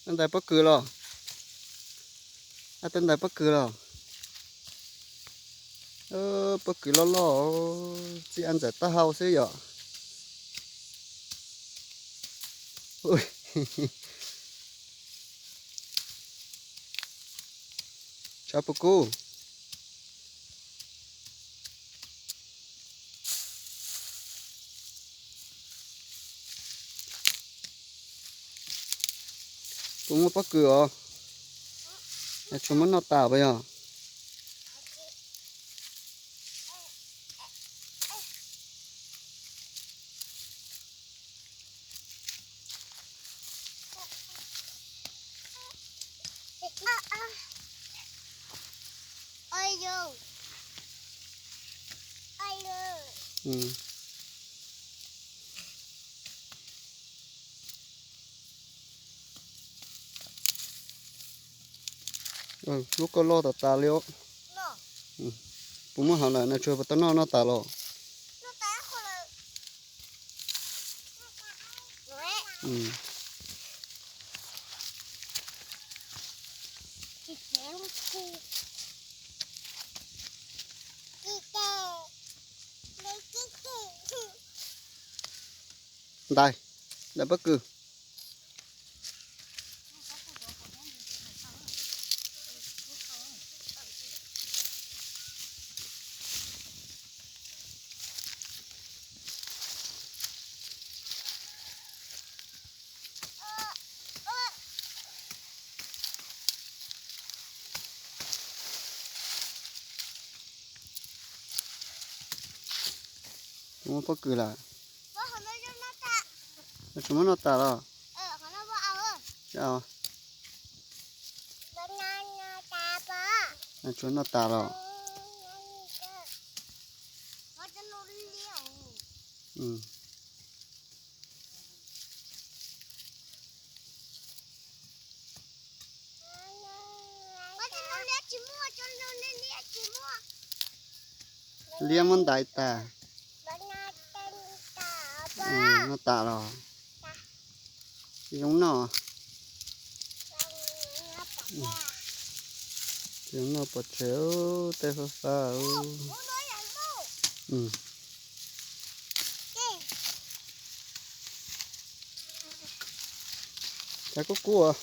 Ab ntais pob kws los? Ab ntais pob kws los? Pob kws loj loj, txij ab ntxawm taub hau xwb yom. Tshav puas kub. Puas muaj pob kws os? Tsuas muab noj tas puas yog? Lub kauj loj tas tas li. Puas muaj hauv lawm, nws tsuas puas tau noj noj tas los? Ntais, ntais pob kws. Muaj pob kws lawm. Tsuas muab noj tas los? Tsuas noj tas los? Liab muab ntais tas. Noj tas los? Tsis zoo noj. Tsis zoo noj pov tseg, tej fab fab. Tshav kub kub.